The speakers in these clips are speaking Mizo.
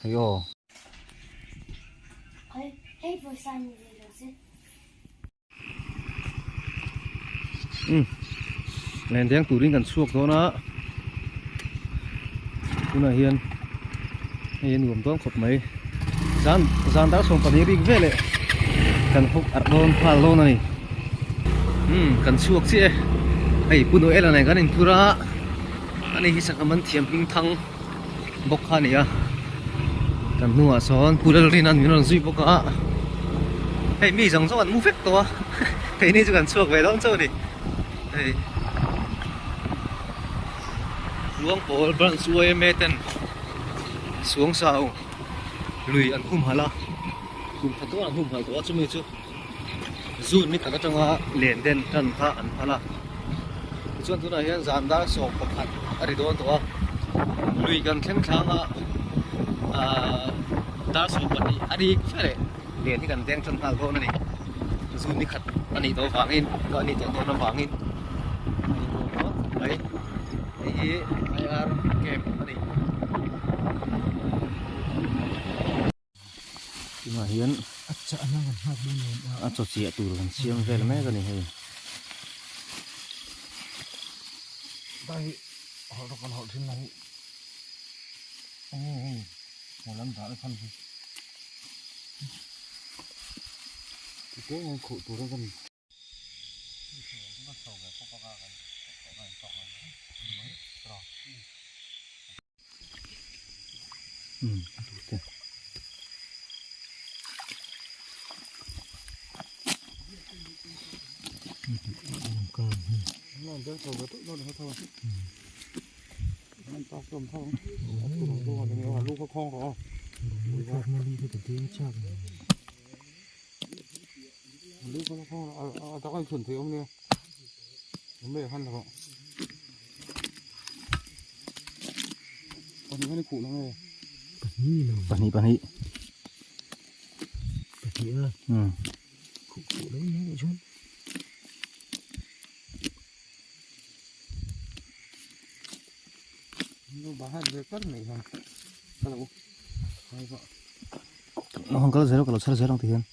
Hei aw. Hei pawisa ni ve lo se. Um len deng turin kan chhuak dawn a tunah hian hei a nuam dawn khawp mai zan zan dar 12 rik veleh kan hawk arh dawn nghal dawn a ni um kan chhuak chiah e hei Pu Noel-a nen kan inphur a ani hi sangha man thiam hming thang bawk kha a ni a kan hnungah sawn Pu Lalrina'n min rawn zui bawk a hei mi zawng zawng an mu vek tawh a keini chu kan chhuak ve dawn chauh a ni hei Luangpawl branch yma ten Suangsau lui an humhalh a kum khat dawn an humhalh tawh a chumi chu June ni khat atanga len den tan kha an phal a tichuan tunah hian zan dar 11 a ri dawn tawh a lui kan thleng thlang a ahh dar 12 a rik fe leh len hi kan deng tan nghal dawn a ni June ni khat a nih tawh avangin a nih tawh dawn avangin a innuam dawn khawp mai hei hi IR camp a ni. Tunah hian a chaw chiah tur kan siam vel mek a ni hei. Pahnih pahnih Pahnih a um khuh khuh lo nia nih chuan Hang kal zel ka lo chhar zel ang ti hian.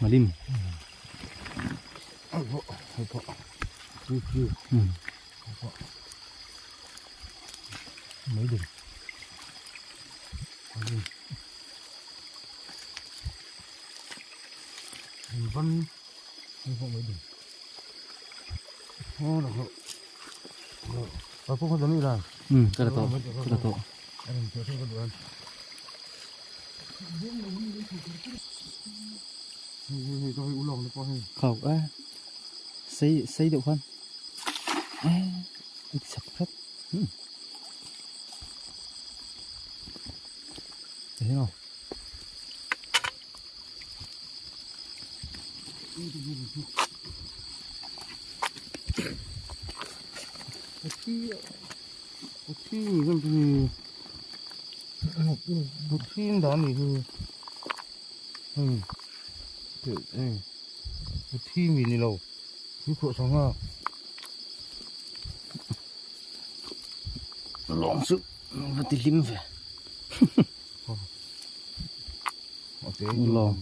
Malim. Mấy đừng. Văn Ừ, cái là to, cái là to. Khẩu á. Xây xây được không? À, sập hết. Ừ. Thấy không? Lawng chu va ti hlim ve. Lawng.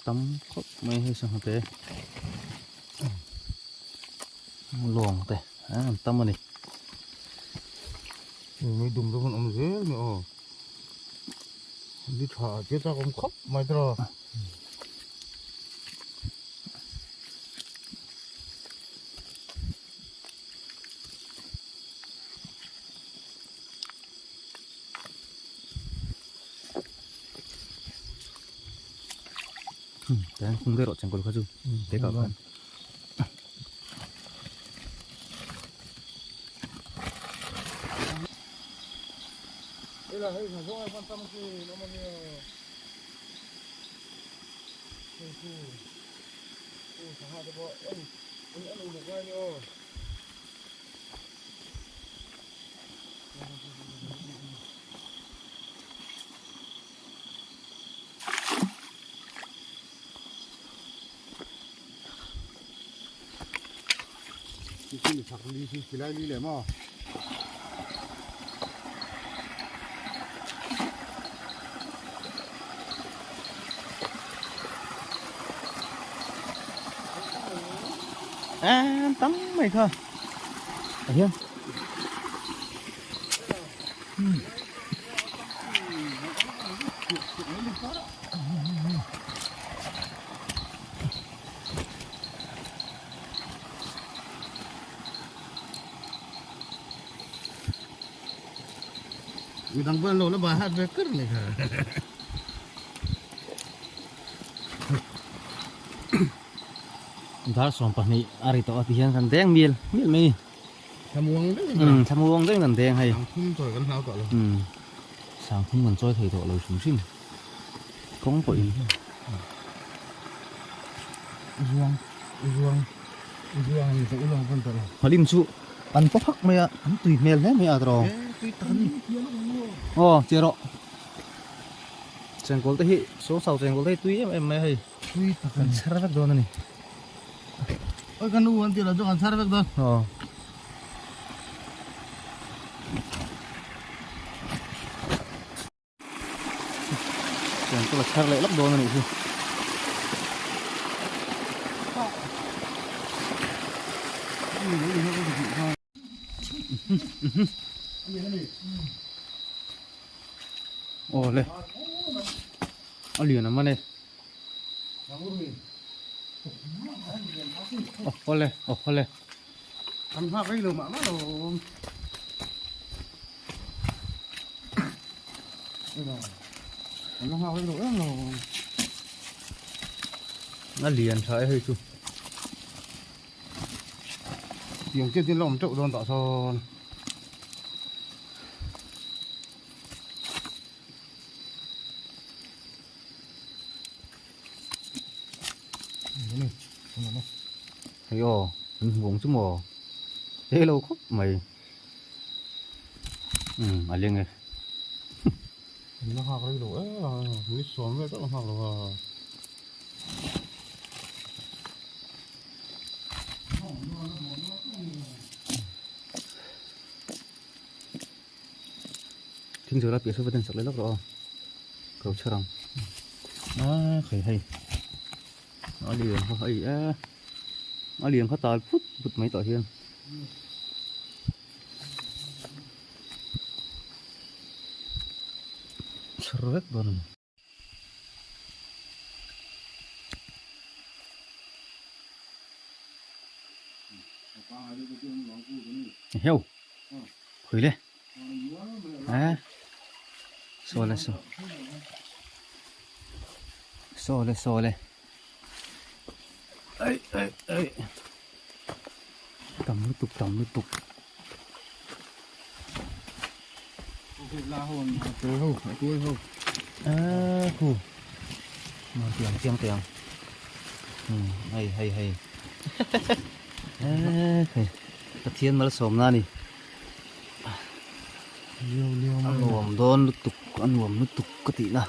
tam khawp mai hei sangha te lawng te an tam a ni. Mei dum te pawn awm zel mai aw ni tha che chak awm khawp mai tawh. Tah hian khung daih rawh chengkawl kha chu te kah khan. An tam mai kha a hian. Midang pawh an lo la bai hat ve kar mai kha. Dar 12 a ri tawh a ti hian kan deng mial mial mai. Thlamuang deuh in kan Thlamuang deuh in kan deng hei. Sangthum chawi kan hlau tawh lo. Sangthum kan chawi thei tawh lo hrim hrim. Kawng pawh in. Zuang zuang zuang ni tawh ulawng pawn tawh lo. Halim chu an paw phak mai a, an tui hmel hle mai a tawh. Tui tak ani. Aw che rawh. Chengkawl te hi saw chau chengkawl te hi tui em em mai a hei. Tui tak ani. Kan chher vek dawn a ni. Oi ka nu an tih loh chu kan chhar vek dawn. Aw. Chuan ka la chhar leh lawk dawn a nih hi. Aw le. A lian a man e. Awle awle. Kan nghak rei lo mah mah lo. Kan nghak rei lo em lo. A lian tha e hei chu. Tiang chian chian la awm teuh dawn tah sawn. Hei aw an hmuh chu maw he lo khawp mai umm a leng e an la nghak rei lo em a ni sawm vel chauh a nghak lo a. Thing zawh la piah saw va den sak leh lawk rawh aw ka lo chhar ang a khai hei a lian kha hei e a lian kha tal phut phut mai tawh hian chhar vek dawn a ni. Heo khui le a saw le saw saw le saw le ai ai ai tam lutuk tam lutuk a khu mà tiang chiang tiang hei hei hei hei Pathian malsawmna a ni a nuam dawn lutuk a nuam lutuk ka tih na.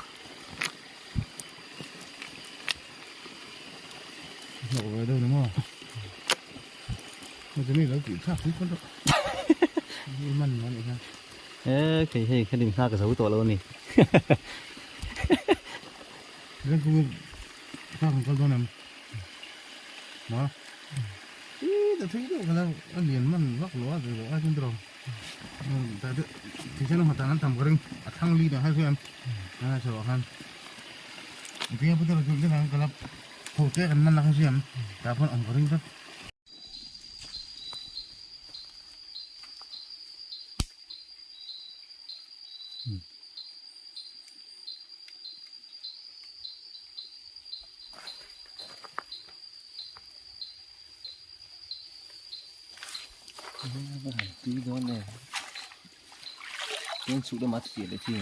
He kei hei ka dim nghak zo tawh lo a ni. Kha kan kal dawn em? Ma. I ta thui deuh khala a lian man vak lo a zui a chuan tiraw. Ta te thisen a hmatan an tam ka ring a thlang li dah kha hria em? A chho ah khan. Tia pu tiraw chu nizan kala tho te kan man la kha hria em? Tah khuan awm ka ring tlat. Tui dawn e chuan chhuk lamah chiah leh chi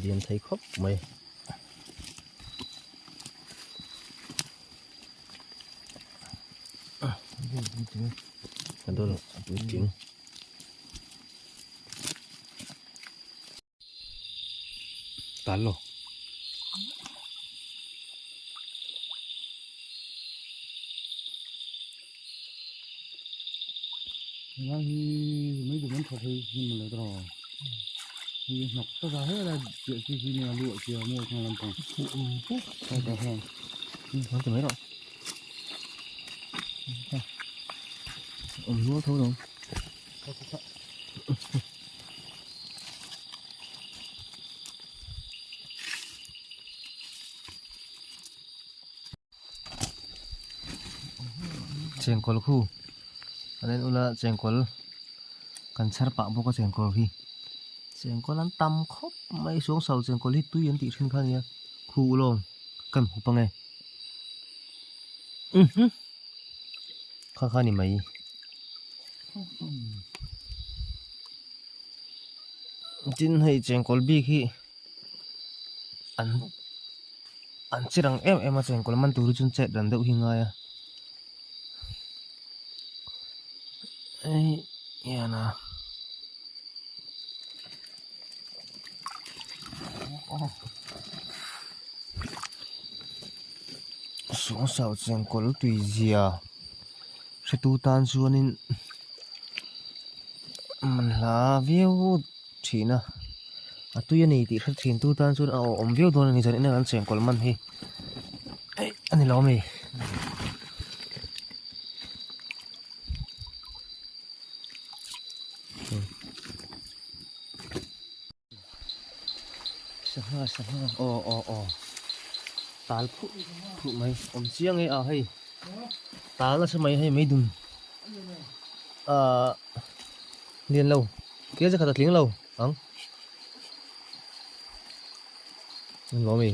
lian thei khawp mai. Tal lo. Helai hi mai duh an tha thei hmun mawle tawh a hi hnawk tak a helai piah chi hi nia luah chi a mawi thang lampang tah hian an ti mai rawh awm nual tho lo Chengkawl khu an en ula chengkawl kan chhar pah bawk a chengkawl hi chengkawl an tam khawp mai suang sau chengkawl hi tui an tih thin kha a nia khu ulawng kan hup ang e kha kha a ni mai tin hei chengkawl bik hi an. An che rang em em a chengkawl man tur hi chuan chet ran deuh hi a ngai a hei hian a sawngsau chengkawl tui zia hretu tan chuanin man hla viau. Thin a, a tui a ni tih hre thin tu tan chuan a awm viau dawn a ni chuan inah kan chengkawl man hi eih a ni lo a mi. Sangha sangha aw aw aw tal phuh phuh mai awm chiang e a hei tal nasa mai hei meidum ahh. Lian lo, kil zakhat a tling lo ang. An lawm e.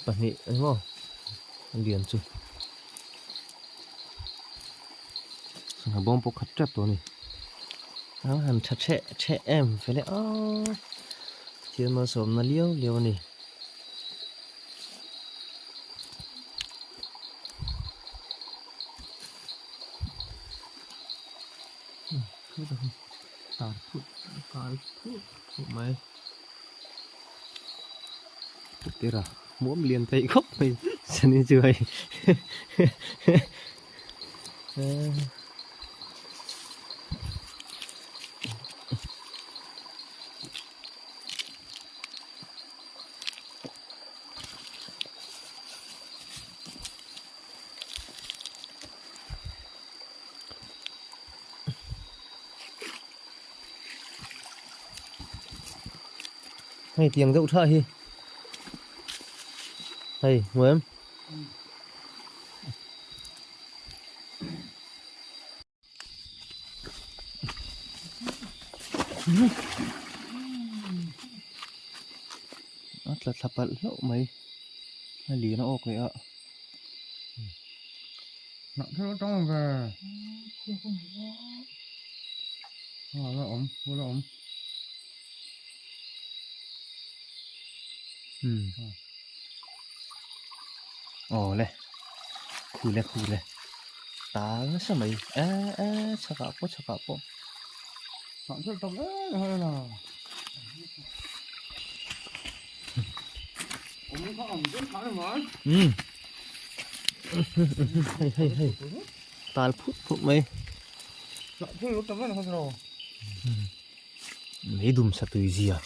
Pahnih ani maw a lian chu. Sangha bawm pawh khat tep tawh a ni. A han tha theh theh em fel e aw. Thil malsawmna liau liau a ni. Tar phut kai phut phut mai. Tira muam lian thei khawp mai chani chu hei. Hei tiang deuh tha hi hei hmu em A tla thla palh hlauh mai a lian a awk leh a. Hnah thar atang ang ve. A la awm, a la awm. Hmm. Aw le. Khu le khu le. Tal nasa mai. E e chhakah pawh chhakah pawh. Hnah thar tak em em a. Um hei hei hei tal phut phut mai meidum satui zia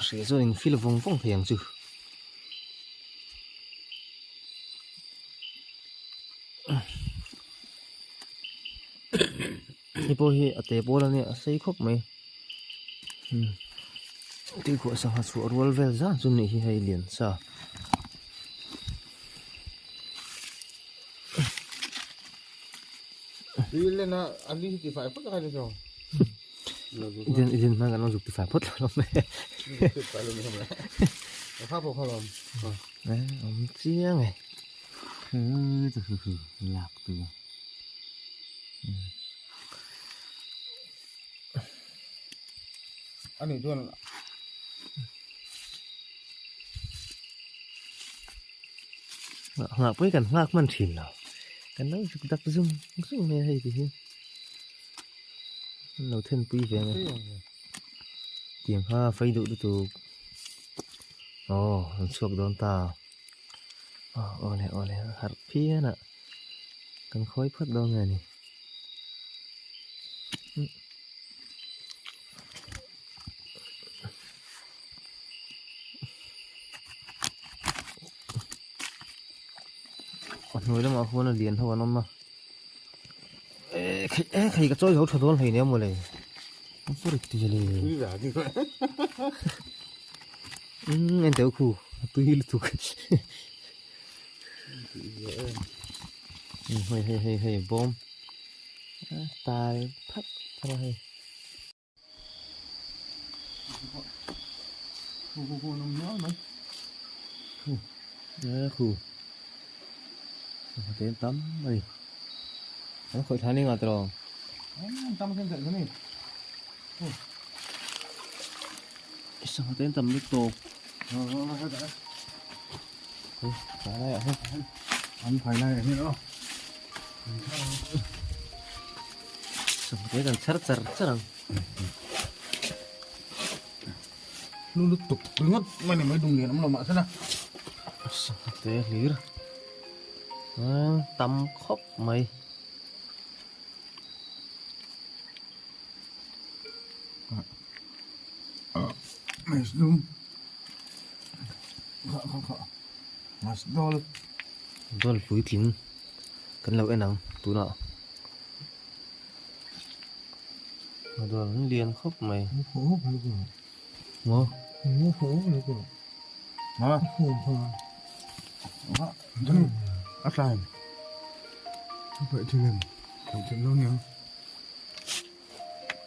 hria chuan in feel vawng vawng thei ang chu. Hei pawh hi a te pawl a nia a sei khawp mai tuikhuah sangha chhuah rual vel zan chu nih hi hei lian sa. I din hma kan lo zuk tifai phawt lo lawm e. Awm chiang e. Lak tur. Ani chuan Nghah pawh hi kan nghak hman thin lo. Kan lo zuk dak zung zung mai a hei ti hi. An lo then pui ve ang e. Tiang kha fei duh lutuk. Aw an chhuak dawn ta. Aw awle awle harh phian a. Kan khawi phawt dawn nge ni. A hnuai lamah khuan a lian ho an awm a e khai ka chawi zo tha dawn hleinem mawle umm en teuh khu a tui lutuk. Hei hei hei hei bawm tai phat phat a hei. Khu sangha te an tam a ni an khawih thla ni ngah tawh sangha te an tam lutuk. An phai lai ah hian aw. Sangha kan chhar char char ang. Lu lutuk ringawt mai ni mai dung lian awm lo mahse la. Sangha te hlir. Tam khawp mai. Dawl puitling kan lo en ang tunah a dawl an lian khawp mai maw.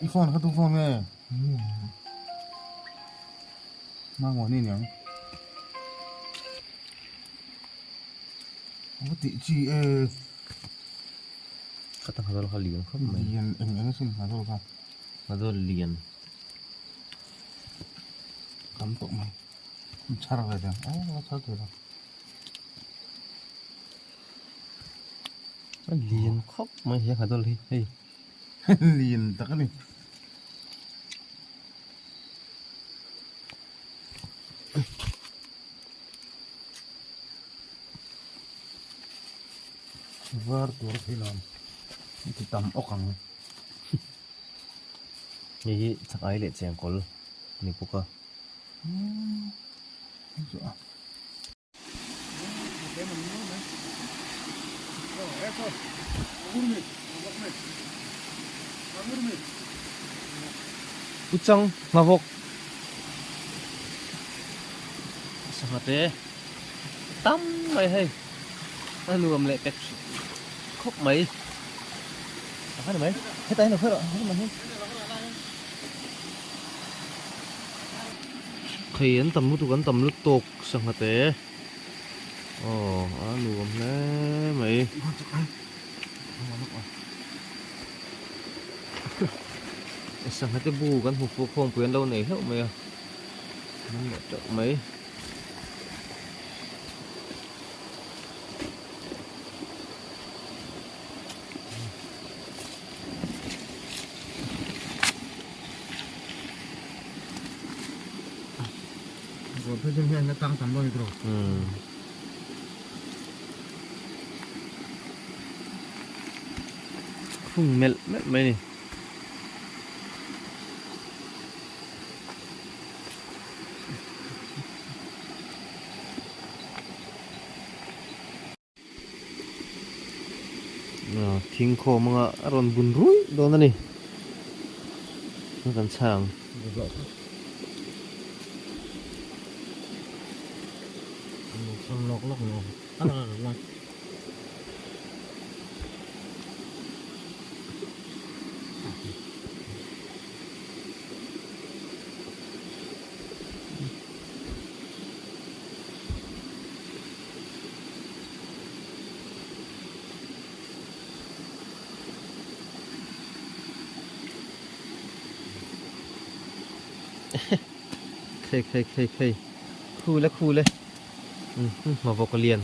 I phone kha tu phone nge? Mang maw ni niang. Ka tih chi e. Kha ta nghadol kha lian khawp mai. Lian eng eng sin nghadol kha. Nghadol lian. Tam tawh mai. Chhar ve dang. Oh, chhar thei lo. A lian khawp mai he nghadol hi hei. Lian tak a ni. Var tur khi lawm ti tam awk ang. Hei hi chak ai leh chengkawl a ni bawk a. Uchang hmavawk sangha te tam mai hei a nuam leh pek khawp mai a ni mai hetah hian a khawi rawh hetah hian Thei an tam lutuk an tam lutuk sangha te aw a nuam hle mai sangha te bu kan hmu fuh khawm pui an lo nei hlauh mai a an leh teuh mai. loh phei chuan hian a tang tam dawn a ni tawh. Khung melh melh mai a ni. Thing khawm anga a rawn bun ruih dawn a ni kan chhar ang. Khei khei khei khei khu le khu le ma vawk a lian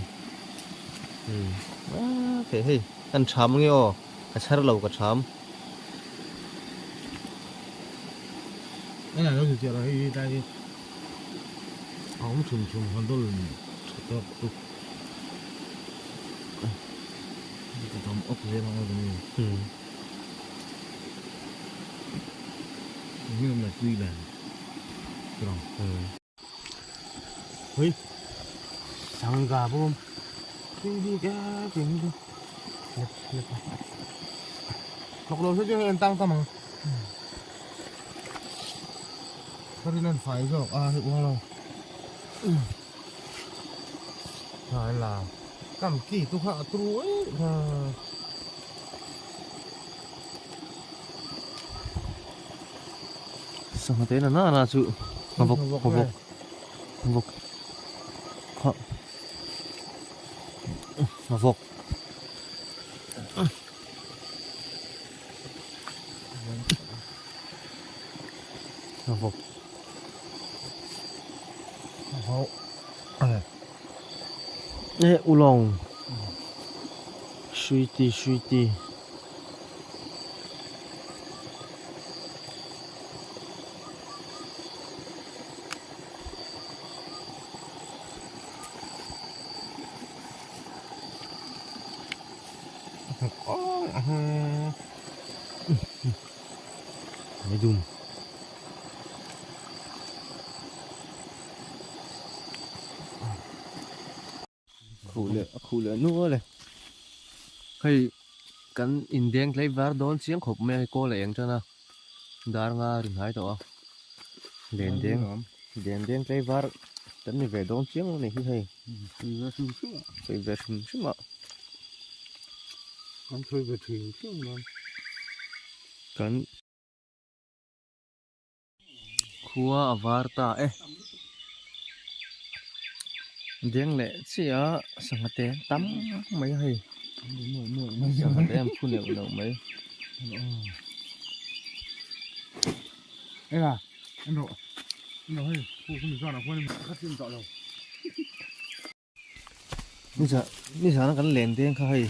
hei hei kan tham nge aw ka chhar lo ka tham. A awm chhum chhum han dawl tha tawk tuk a tam awk zel ang a ni. Eng nge tui dan turang. Hei sangha bawm tui bik e tih hi chu hlawk lo se chu hei an tang tam ang. Ka rin an fai zawk a hei uang lo hnai la kam ki tu kha a tru em kha. Sangha te na na chu ngavawk ngavawk ngavawk kha ngavawk. Vawk. E ulawng. Sui ti sui ti. Mai dum. Khuh leh a khuh leh nual e. Hei kan indeng tlei var dawn chiang khawp mai a hei kawl a eng tan a dar nga a ri hnai tawh a len deng len deng tlei var kan ni ve dawn chiang a ni hi hei sawi ve hrim hrim a. Kan sawi ve hrim hrim a. Kan khua a var ta e. Deng leh chiah a sangha te tam mai a hei. Sangha te an phu neuh neuh mai. Eng a, en rawh, en rawh hei, khu khu mi chuan a khuan ka chim tawh lo. Nizan kan len deng kha hei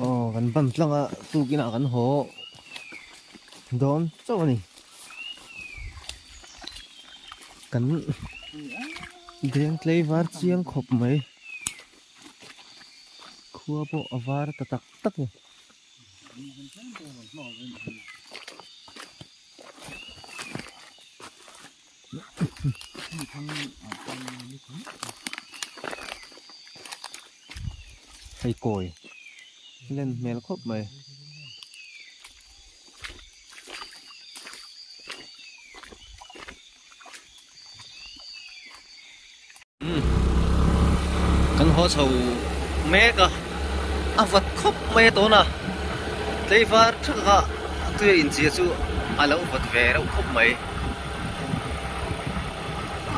aw kan ban tlang a tukin ah kan haw dawn chauh a ni kan deng tlei var chiang khawp mai khua pawh a var ta tak tak a ni. Hei kawi len hmel khawp mai. Kan haw chho mek a, a vat khawp mai a tawna tleivar thak a tui a inchia chu a lo vat ve reuh khawp mai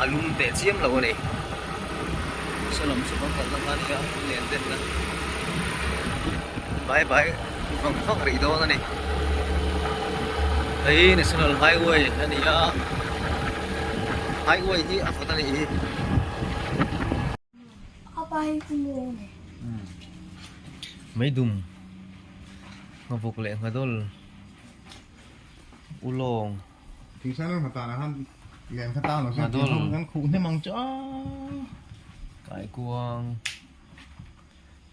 a lum teh chiam lo a ni saw lam chu kan kalna kha a nia len den na bai bai vang vang rih dawn a ni hei national highway a ni a. Highway hi a vawt a nih hi. Meidum nghavawk leh nghadawl ulawng. Thingsan an hmatan ah khan Lian kha tang lo se kan khuh hnem ang chu a. Kaikuang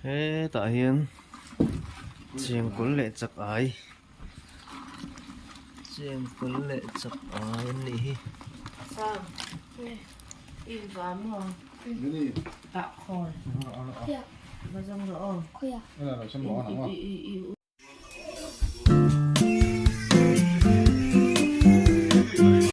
hetah hian chengkawl leh chak ai chengkawl leh chak ai an nih hi.